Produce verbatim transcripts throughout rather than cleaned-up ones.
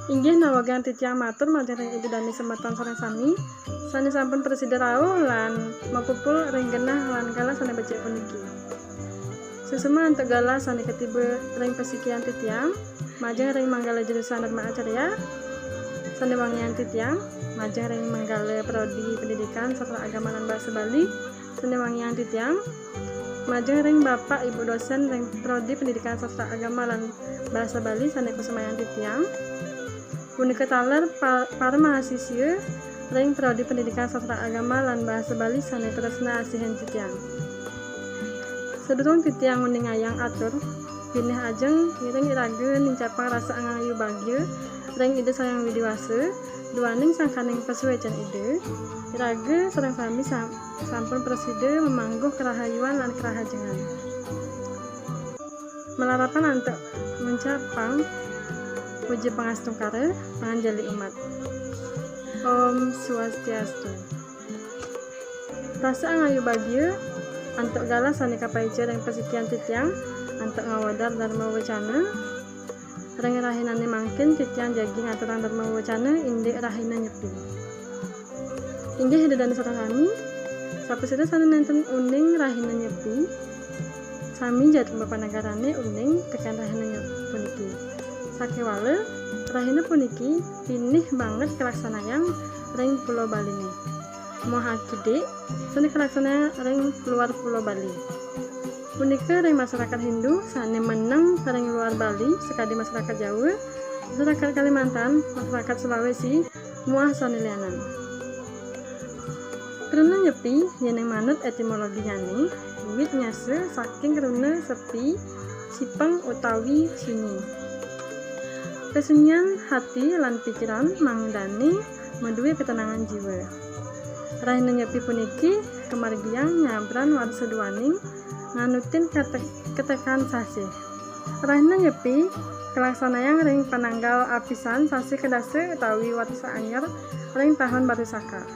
Inggih nawegang titiang matur majeng ring Ida Dane semeton sareng sami, sane sampun prasida rauh lan mapupul ring genah lan galah sane becik puniki. Suksma antuk galah sane katiba ring pasikian titiang, majeng ring manggala jurusan Dharma Acarya, sane wangiang titiang, majeng ring manggala prodi pendidikan sastra agama lan bahasa Bali, sane wangiang titiang, majeng ring Bapak Ibu dosen ring prodi pendidikan sastra agama lan bahasa Bali sane kusumayang titiang. Punika taler pa-, para mahasiswa ring prodi pendidikan sastra agama lan bahasa Bali sane tresna asihin titiang. Sadurung titiang nguningayang atur, pinih ajeng ngiring iraga nincapang rasa angayu bagia ring Ida Sang Hyang Widi Wasa, duaning sangkaning pasuecan Ida, iraga sareng sami sam-, sampun prasida mamangguh karahayuan lan karahajengan. Malarapan antuk ngucapang puja pangastungkara, panganjali umat. Om Swastiastu. Rasa angayu bagia antuk galah sane kapaica ring pasikian titiang antuk ngawedar dharma wacana. Ring rahinane mangkin titiang jagi ngaturang dharma wacana indik Rahina Nyepi. Inggih Ida Dane sareng sami, sapasira sane nenten uning Rahina Nyepi, sami jadma panagarane uning teken Rahina Nyepi puniki. Sakewala, Rahina puniki pinih banget kalaksanayang ring Pulo Baline. Muah akidik, sane kalaksanayang ring luar Pulo Bali. Punika ring masarakat Hindu sane meneng ring luar Bali, sakadi masarakat Jawa, masarakat Kalimantan, masarakat Sulawesi, muah sane lianan. Kruna Nyepi, yening manut etimologinyane, wiwit nyasa saking kruna sepi, sipeng utawi sunyi. Kasunyian hati lan pikiran mangdane madue ketenangan jiwa. Rahina Nyepi puniki kamargiang nyabran warsa duaning nganutin kate-, ketekan sasih. Rahina Nyepi kalaksanayang ring pananggal apisan sasih kedasa utawi warsa anyar ring tahun Baru Saka.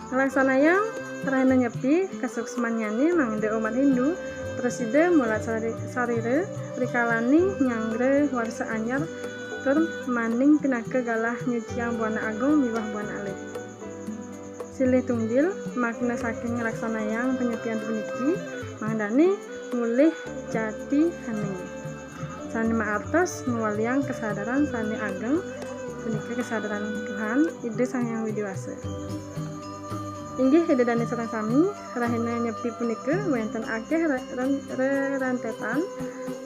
Nglaksanayang Rahina Nyepi kasuksmannyane mangda umat Hindu prasida mulat sari-, sarira rikalane nyanggra warsa anyar tur maning pinaka galah nyuciang buana agung miwah buana alit. Silih tunggil, makna saking nglaksanayang panyepian puniki mangdane mulih jati hening. Sane maartos ngwaliang kasadaran sane ageng, punika kasadaran Tuhan, Ida Sang Hyang Widi Wasa. Inggih Ida Dane sareng sami, Rahina Nyepi punika wenten akeh re-, ren-, rerentetan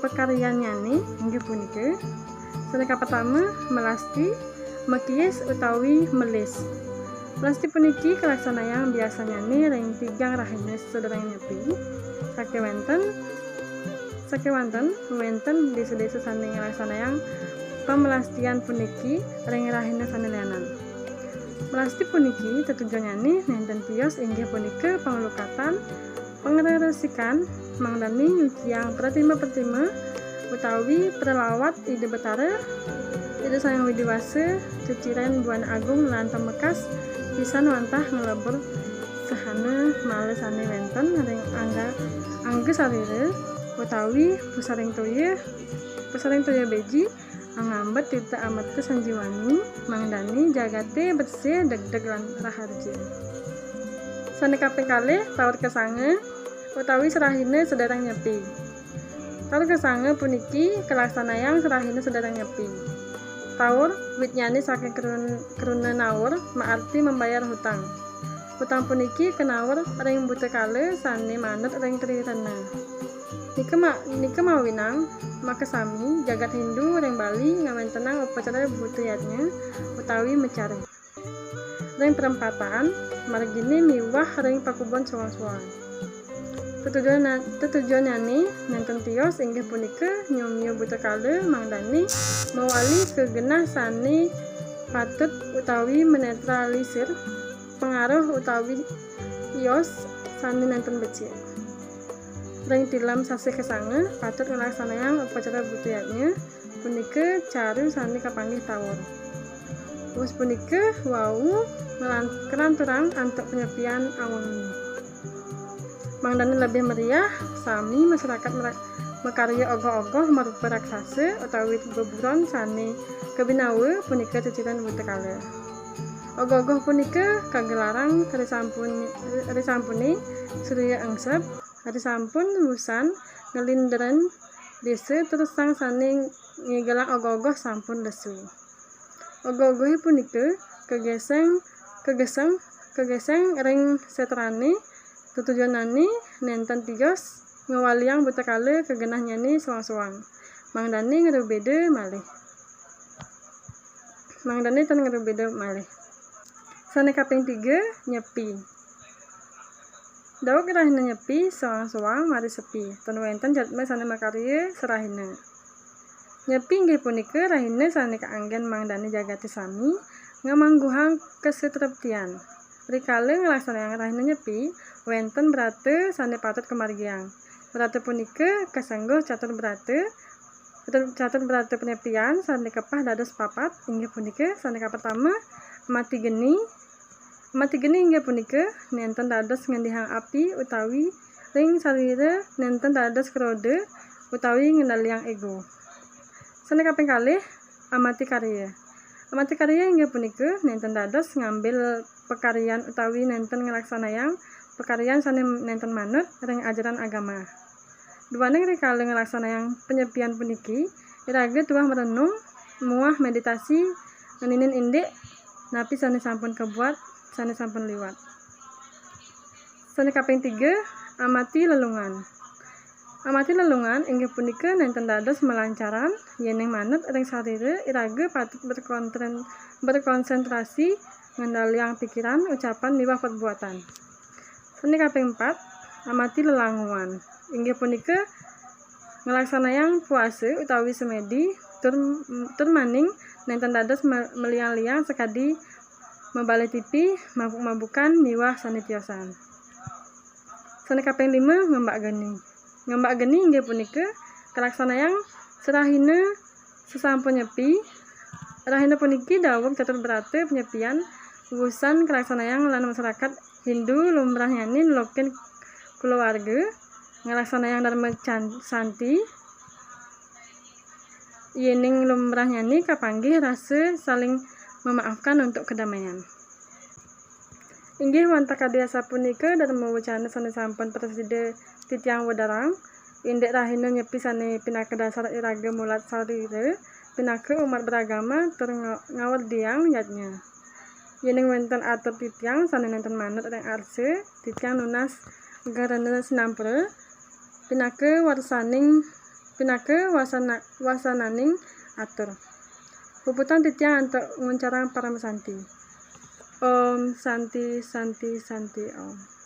pakaryannyane, inggih punika, sane kapertama, melasti, mekiis utawi melis. Melasti puniki kalaksanayang biasanyane ring tigang rahina sadurung nyepi. Sakewanten, sakewanten wenten desa-desa sane nglaksanayang pamelastian puniki ring rahina sane lianan. Melasti puniki tetujonnyane nenten tios inggih punika panglukatan, pangreresikan, mangdane nyuciang pratima-pratima utawi pralawat Ida Betara, Ida Sang Hyang Widi Wasa, ceciren buana agung lan pamekas pisan wantah nglebur sahana mala sane wenten ring angga, angga sarira utawi pusaring toya, pusaring toya beji, angambet tirta amerta sanjiwani, mangdane jagate bersih, degdeg lan raharja. Sane kaping kalih, taur kasanga utawi sarahina sedereng nyepi. Taur kasanga puniki kalaksanayang sarahina sedereng nyepi. Taur, witnyane saking krun-, kruna naur, maarti membayar hutang. Hutang puniki kanaur ring buta kala sane manut ring Tri Rena. Nika ma-, nika mawinang makasami jagat Hindu ring Bali ngawentenang upacara buta yadnya utawi mecara. Ring perempatan, margine miwah ring pakubon soang-soang. Tetujon-, tetujonnyane nenten tios inggih punika nyomia buta kala mangdane mawali ka genah sane patut utawi menetralisir pengaruh utawi ios sane nenten becik. Ring tilem sasih kasanga patut nglaksanayang upacara buta yadnya, punika caru sane kapanggih taur. Wus punika wau nglan-, kalanturang antuk panyepian awengi. Mangdane lebih meriah, sami masyarakat mera-, makarya ogoh-ogoh marupa raksasa utawi beburon sane kabinawa punika ceciren buta kala. Ogoh-ogoh punika kagelarang risampun-, risampune surya engsep, risampun wusan nglindren desa tur sang sane ngigelang ogoh-ogoh sampun lesu. Ogoh-ogohe punika kageseng, kageseng, kageseng ring setrane, tetujonane nenten tios ngwaliang buta kala kagenahnyane soang-soang. Mangdane ngrubeda malih. Mangdane tan ngrubeda malih. Sane kaping tiga, nyepi. Daweg rahina nyepi, soang-soang mari sepi. Tan wenten jadma sane makarya serahina. Nyepi inggih punika rahina sane kaanggen mangdane jagate sami ngamangguhang kasutreptian. Rikala nglaksanayang rahina nyepi, wenten brata sane patut kamargiang. Brata punika kasengguh catur brata, catur, catur brata panyepian sane kapah dados papat, inggih punika sane kapertama, amati geni. Amati geni inggih punika nenten dados ngendihang api utawi ring sarira, nenten dados kroda utawi ngendaliang ego. Sane kaping kalih, amati karya. Amati karya inggih punika nenten dados ngambil pakaryan utawi nenten nglaksanayang pakaryan sane nenten manut ring ajaran agama. Duaning rikala nglaksanayang panyepian puniki, iraga tuah merenung muah meditasi ngeninin indik napi sane sampun kabuat, sane sampun liwat. Sane kaping tiga, amati lelungan. Amati lelungan inggih punika nenten dados malancaran, yening manut ring sarira, iraga patut berkontren-, berkonsentrasi ngendaliang pikiran, ucapan, miwah perbuatan. Sane kaping empat, amati lelanguan. Inggih punika nglaksanayang puasa utawi semedi tur, tur maning nenten dados me-, meliang-liang sakadi mabalih tipi, mabuk-mabukan, miwah sane tiosan. Sane kaping lima, ngembak geni. Ngembak geni inggih punika kalaksanayang serahina sesampun nyepi. Rahina puniki daweg catur brata panyepian wusan kalaksanayang lan masarakat Hindu lumrahnyane nelokin kulawarga, nglaksanayang dharma can-, santi, yening lumrahnyane kapanggih rasa saling memaafkan untuk kedamaian. Inggih wantah kadi asapunika dharma wacana sane sampun prasida titiang wedarang, indik rahina nyepi sane pinaka dasar iraga mulat sarira, pinaka umat beragama tur nga-, ngawerdiang yadnya. Yening wenten atur titiang sane nenten manut ring arsa, titiang nunas garana sinampura, pinaka warsaning, pinaka wasana-, wasananing atur. Puputang titiang antuk nguncarang parama santi. Om Santi, Santi, Santi, Om.